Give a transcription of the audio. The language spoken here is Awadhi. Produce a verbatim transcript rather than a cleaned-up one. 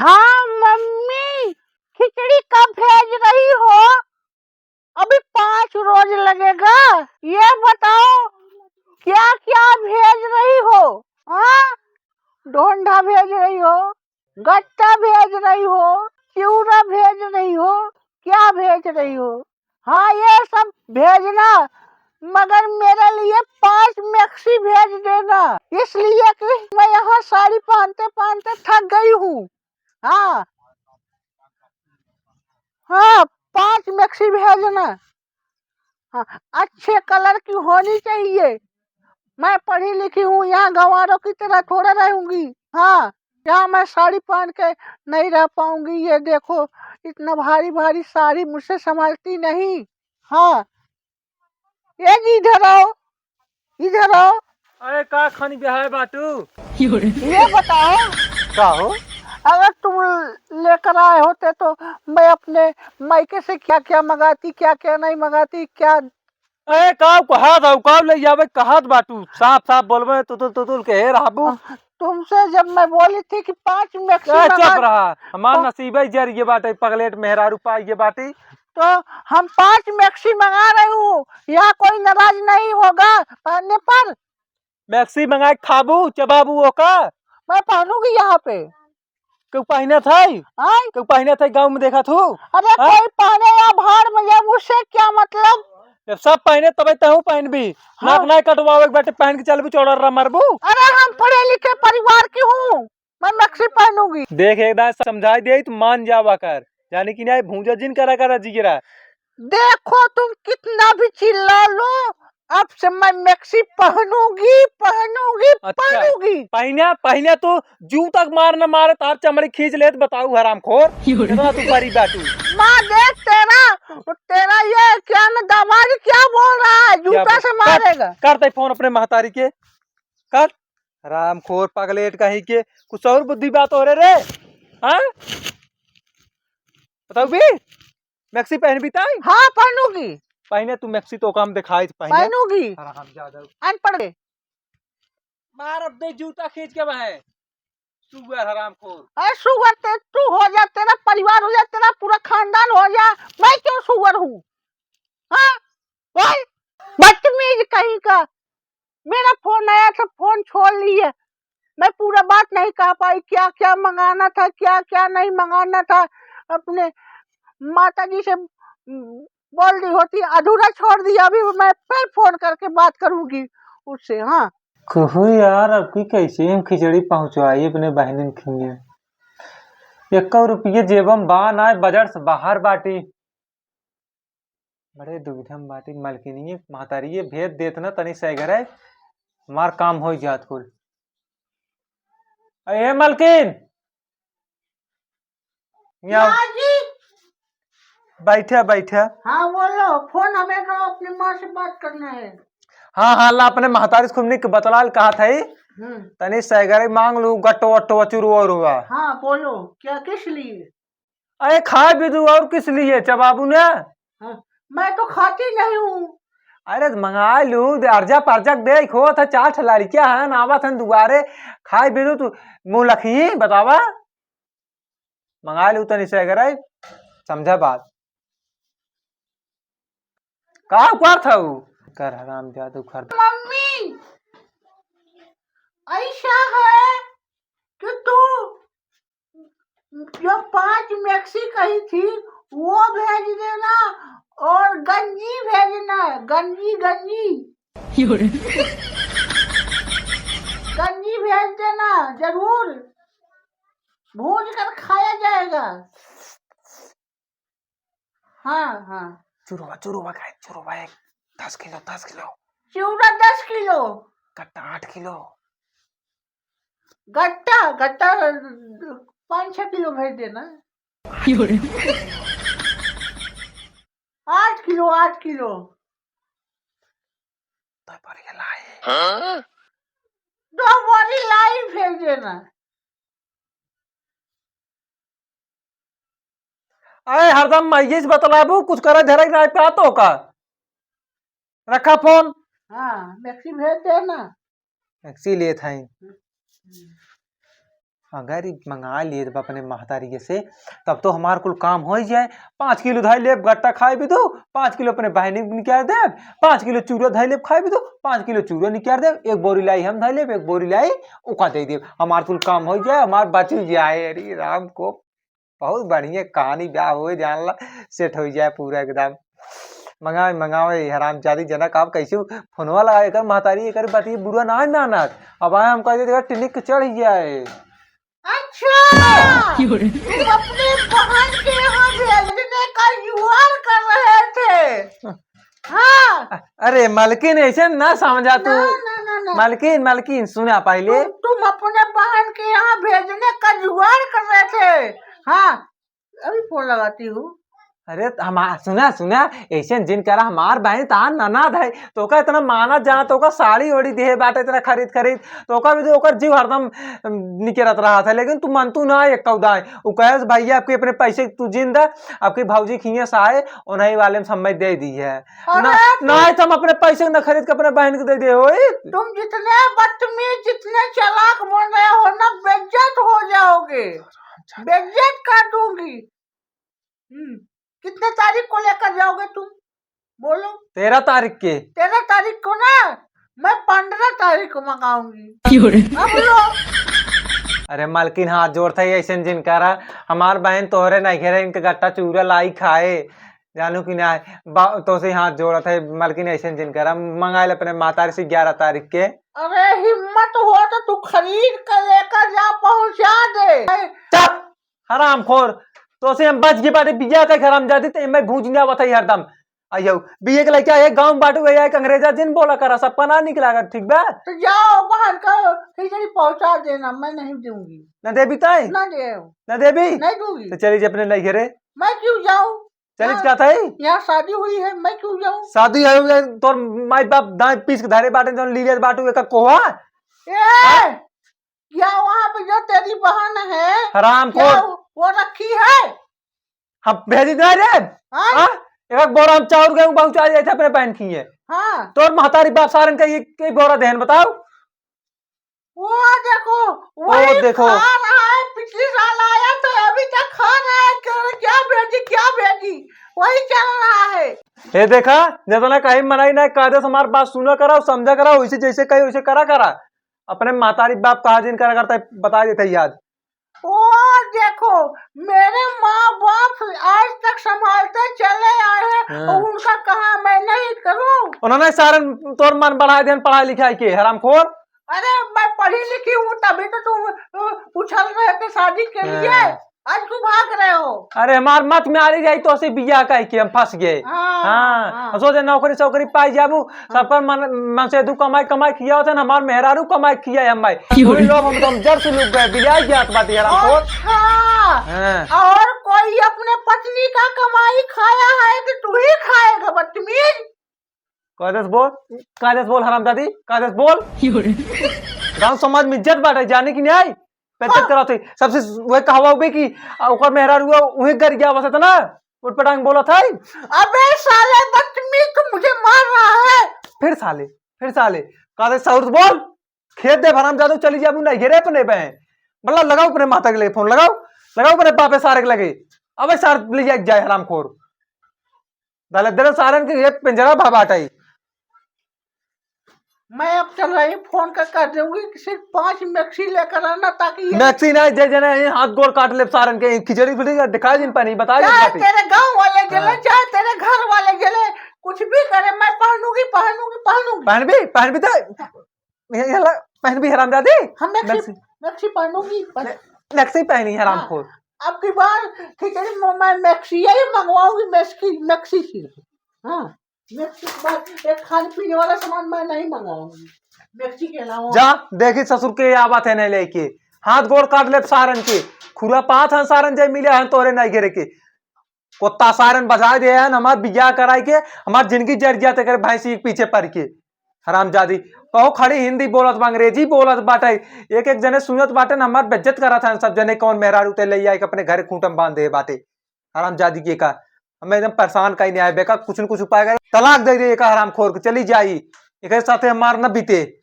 हाँ मम्मी, खिचड़ी कब भेज रही हो? अभी पाँच रोज लगेगा। ये बताओ, क्या क्या भेज रही हो? हाँ, ढोंढा भेज रही हो, गट्टा भेज रही हो, चिवड़ा भेज रही हो, क्या भेज रही हो? हाँ, ये सब भेजना, मगर मेरे लिए पाँच मैक्सी भेज देना, इसलिए कि मैं यहाँ साड़ी पहनते पहनते थक गई हूँ। हाँ, हाँ, पाँच मैक्सी भेजना। हाँ, अच्छे कलर की होनी चाहिए। मैं पढ़ी लिखी हूँ, यहाँ गंवारों की तरह थोड़ा रहूंगी। हाँ, यहाँ मैं साड़ी पहन के नहीं रह पाऊंगी। ये देखो, इतना भारी भारी साड़ी मुझसे संभालती नहीं। हाँ, ये जी, इधर आओ, इधर आओ। अरे, का खानी बिहाय बाटू? ये बताओ, का हो? अगर तुम लेकर आए होते तो मैं अपने मायके से क्या क्या मंगाती, क्या क्या नहीं मंगाती, क्या? अरे, का कहत हऊ, का ले जावे कहत बाटू? साफ साफ बोलबे, तुतुल तुतुल के हे रहबू। तुमसे जब मैं बोली थी कि पाँच मैक्सी ए, चुप मंगा रहा। हमार तो नसीबे जरिए बाटे, पगलेट मेहरारू पाइए बाटी। तो हम पाँच मैक्सी मंगा रही हूँ, यहाँ कोई नाराज नहीं होगा पहनने पर। मैक्सी मंगा के खाबू, चबाबू ओका? मैं पहनूंगी यहाँ पे। केहू पहिनत है? आय? केहू पहिनत है गाँव में देखत हू? अरे आय? कोई पहने या भाड़ में जाए, उससे क्या मतलब? जब सब पहने तबे तहू पहनबी। हाँ। नाक नाई कटवावे के बाटे, पहन के चलबू, चौड़ा मरबू। अरे हम पढ़े लिखे परिवार की हूँ, मैं मैक्सी पहनूंगी। देख, एक दाँय समझाई दे तो मान जावा कर, जाने कि नहीं, भूंजा जिन करा करा जिगरा। देखो तुम कितना भी चिल्ला लो, अब से मैं मैक्सी पहनूंगी, पहनूंगी, अच्छा, पहनूंगी। पहिना, पहिना तो जू तक मार न मारे, तार चमड़ी खींच ले तो बताऊ हरामखोर। कितना तू बड़ी बाटू। माँ देख तेरा, तेरा ये क्या न दामाद क्या बोल रहा है, जूता से मारेगा। कर दे फोन अपने महतारी के, कर। हरामखोर पगलेट कहीं के, कुछ और बुद्धि बात हो रे रे, हाँ? बताऊ भी, मैक्सी पहनबी ताई? हाँ, पहनूंगी। पहने तू मैक्सी तो काम दिखाई थी, पहने। पहनूंगी। हरामजादा। अनपढ़ है। मार अब दे जूता खींच के बहे। सुअर हरामखोर। अरे सुअर ते तू हो जा, तेरा परिवार हो जा, तेरा पूरा खानदान हो जा, मैं क्यों सुअर हूँ? हाँ? बोल, बदतमीज कहीं का। मेरा फोन आया था, फोन छोड़ लिए। मैं पूरा बात नहीं कह पाई, क्या क्या मंगाना था, क्या क्या नहीं मंगाना था। अपने माता जी से, उम, बोल दी होती, अधूरा छोड़ दिया। अभी मैं फिर फोन करके बात करूंगी उससे। हाँ। कहू यार, अब की कैसे हम खिचड़ी पहुंचवाई अपने बहनिन खिया। एक्को रुपये जेबम बा ना, बजट से बाहर बाटी। बड़े दुविधा में बाटी। मलकिनिये, महतारिये भेज देत ना तनी सैगरे, हमार काम हो जात कुल। ए मलकिन, यहाँ आओ। हाँ जी। बैठे, बैठे। हाँ, बोलो, फोन हमें करो, अपनी माँ से बात करना है। हाँ, हाँ, ला, अपने महतारी से खूब निक बतलाल कहा था ही। हम्म। तनी सैगरे मांग लू, गट्टो वट्टो चुरुआ उरुआ। हाँ, बोलो, क्या, किस लिए? अरे खाए भी दू, और किस लिए चबाबू ने? हाँ, मैं तो खाती नहीं हूँ। अरे मंगा लू, दे, अर्जा पर्जा के दे, खो था, चार ठे लड़कियां हैं, आवत हैं दुआरे, खाए भी दू, तू मुंह लखी, बतावा। मंगा लू तनी सैगरे, समझा बात। का उखाड़ था उ? कर हराम जादू उखाड़। मम्मी, ऐसा है कि तू जो पांच मैक्सी कही थी, वो भेज देना और गंजी भेजना, गंजी, गंजी। गंजी भेज देना जरूर, भूज कर खाया जाएगा। हाँ, हाँ। चुरवा, चुरवा खाए, चुरवा एक दस किलो, दस किलो। चूड़ा दस किलो। गट्टा आठ किलो। गट्टा, गट्टा पाँच छह किलो भेज देना। आठ किलो, आठ किलो। तो बढ़िया लाई। हाँ? दो बोरी लाई भेज देना। अरे हरदम माइये से बतलाबू, कुछ करे धरे के नाई पात हो का? रखा फोन। हाँ, मैक्सी भेज दे ना। मैक्सी लेत हई। हम्म। अगर ई मंगा लिए जब अपने महतारी से, तब तो हमार कुल काम होइ जाए। पाँच किलो धइ लेब, गट्टा खाए भी दो, पाँच किलो अपने बहनी के निकाल देब, पाँच किलो चूरा धइ लेब, खाए भी दो, पाँच किलो चूरा निकाल देब, एक बोरी लाई हम धइ लेब, एक बोरी लाई ओका दे देब, हमार कुल काम होइ जाए, हमार बची जाए। अरे राम को बहुत बढ़िया कहानी ब्याह होए, जान ला, सेट होइ जाए पूरा एकदम। मंगावे, मंगावे, हरामजादी जनक, आप कैसे फोनवा लगा, एकर महतारी, एकर बतिया बुरा ना मानत। अब आए हम कह देते, टिनिक चढ़ जाए। अच्छा, क्यों रे? तुम अपने बहन के यहाँ भेजने का जुगाड़ कर रहे थे। हाँ। अरे मलकिन, ऐसे ना समझा तू। ना, ना, ना, ना। मलकिन, मलकिन, सुना पहले। तुम, तुम अपने बहन के यहाँ भेजने का जुगाड़ कर रहे थे। हाँ, अभी फोन लगाती हूँ। अरे त हमार, सुना, सुना, ऐसे जिन करा, हमार बहन तार ननद है, तो ओका इतना मानत जाना, तो ओका साड़ी ओड़ी देहे बाटे इतना खरीद खरीद, तो ओका भी तो ओकर जीव हरदम, अम, निकेरत रहा था, लेकिन तू मन तू ना एक कौदाए। उ कहे, "भैया, आपके अपने पैसे तू जिन दे, आपकी भौजी खिए से आए, उन्हीं वाले में समय दे दी है।" अरे ना, तो ना, तो हम अपने पैसे न खरीद के अपने बहन के दे दे होई। तुम जितने बदतमीज, जितने चालाक बन रहे हो ना, बेइज्जत हो जाओगे, बेइज्जत कर दूंगी। हम्म, कितने तारीख को लेकर जाओगे तुम? बोलो। तेरह तारीख के। तेरह तारीख को ना, मैं पन्द्रह तारीख को मंगाऊंगी। क्यों रे? अब लो। अरे मलकिन, हाथ जोड़त है, ऐसे जिन करा, हमार बहन तोहरे नइहरे इनके गट्टा चूरा लाई खाए, जानू कि ना? बा-, तो से हाथ जोड़त है मलकिन, ऐसे जिन करा, मंगा ले अपने मातारी से ग्यारह तारीख के। अरे हिम्मत हो तो तू खरीद कर लेकर जा, पहुंचा दे। चुप! हरामखोर, तो से हम बच गए बाटे बिया का हरामजादी, ते मैं भूंज ना बताई हरदम। आइयो, बिया के लइका एक गांव बाटू गया, एक अंग्रेजा जिन बोला करा, सबका ना निकला कर, ठीक बा? तो जाओ बाहर का खिचड़ी पहुंचा देना, मैं नहीं दूंगी। ना देबी ताई? ना दे। ना देबी? नहीं दूंगी। तो चली जे अपने नइहरे। मैं क्यों जाऊं? चली हाँ, का ताई? यहाँ शादी हुई है, मैं क्यों जाऊं? शादी है, तोर माई बाप दाएं पीस के धरे बाटे, जौन लीले बाटू एक कोहा। ए! हाँ? क्या वहाँ पे जो तेरी बहन है, हरामखोर। क्या वो, वो रखी है? हम भेजी ना रे। हाँ? हाँ? एक बोरा हम चाउर गेहूं पहुंचा जाए थे अपने बहन खिए। हाँ। तोर महतारी बाप सारन का ये, ये बोरा देहन बताओ। वो देखो, वो वही देखो। खा रहा है, पिछली साल आया था, अभी तक खा रहा है, कह रहे, "क्या भेजी, क्या भेजी?" वही चल रहा है। ये देखा, जितना कहीं मनाई ना, कायदे से हमार बात सुना करा, समझा करा, वैसे जैसे कही वैसे करा करा। अपने महतारी बाप कहा जिन करा करता है, बता देते याद। ओ देखो, मेरे माँ बाप आज तक संभालते चले आए हैं, हाँ। और उनका कहा मैं नहीं करूँ? उन्होंने सारन तोर मन बढ़ाए देन पढ़ाई लिखाई के, हरामखोर। अरे मैं पढ़ी लिखी हूँ तभी तो तुम, अ, उछल रहे थे शादी के लिए। हाँ। आज क्यों भाग रहे हो? अरे हमार मत में आ रही जाई तो से बिया कह के हम फंस गए। हाँ, हाँ, हाँ। हम सोचे नौकरी सौकरी पाई जाबू, सबकर मन, मन से दू कमाई, कमाई किया होता ना, हमार मेहरारू कमाई किया है हमारे। क्यों रे? लोग हम तो हम जर से लुक गए, बिलाई जात बाटी हरामखोर। अच्छा। हाँ। और कोई अपने पत्नी का कमाई खाया है कि तू ही खाएगा, बदतमीज? कायदे से बोल, कायदे से बोल हरामजादी, कायदे से बोल। क्यों रे? गांव समाज में इज्जत बाटे, जाने की नहीं आई? बेइज्जत हाँ। कराते। सबसे वह कहावा हुए कि, आ, ओकर मेहरारू हुआ, वही गर गया बस इतना। उठपटांग बोलत है। अबे साले बदतमीज, तू मुझे मार रहा है। फिर साले, फिर साले, कायदे से सौर से बोल। खेद दे हरामजादो, चली जाबू नइहरे अपने बहन। बल्ला लगाओ अपने माता के लगे फोन, लगाओ, लगाओ अपने बापे सारे के लगे। अबे सार ले जाए, जाए हरामखोर। दलिद्र सारन के एक पिंजरा भा बाटई। मैं अब चल रही हूँ, फोन कर कह दूंगी कि सिर्फ पांच मैक्सी लेकर आना, ताकि ये मैक्सी ना, जे जने ये हाथ गोड़ काट ले सारन के, खिचड़ी फिचड़ी का दिखा जिन पानी, बता जिन चाहे पानी। तेरे गांव वाले जले, हाँ। चाहे तेरे घर वाले जले, कुछ भी करे, मैं पहनूंगी, पहनूंगी, पहनूंगी। पहन भी, पहन भी तो, ये, ये ला, पहन भी हरामजादी। हम मैक्सी, मैक्सी। मैक्सी पहनूंगी, पहन- मैक्सी पहनी हरामखोर। हाँ, अब की बार खिचड़ी में मैं मैक्सी ही मंगवाऊंगी, मैक्सी, मैक्सी सिर्फ। हाँ। मैक्सी के बाद एक खाने पीने वाला सामान मैं नहीं मंगाऊंगी, मैक्सी के अलावा। जा, देखी ससुर के या बात है नहीं लेके। हाथ गोड़ काट ले सारन के। खुरापात हैं सारन जे मिले हैं तोरे नइहरे के। कुत्ता सारन बजाए दे हैं, हमार बियाह कराई के, हमार जिंदगी जर गया तेरे भैंसी के पीछे पड़ के। हरामजादी, कहो खड़ी हिंदी बोलत बा, अंग्रेजी बोलत बाटे। एक एक जने सुनत बाटे न, हमार बेइज्जत करत हैं सब जने, कौन मेहरारू ते ले आए के अपने घर खूंटम बांध दे बाटे। हरामजादी के का, हमें एकदम परेशान कहीं नहीं आए बेका, कुछ न कुछ उपाय करे, तलाक दे दे एका हरामखोर के, चली जाई, एक साथे हमार न बीते।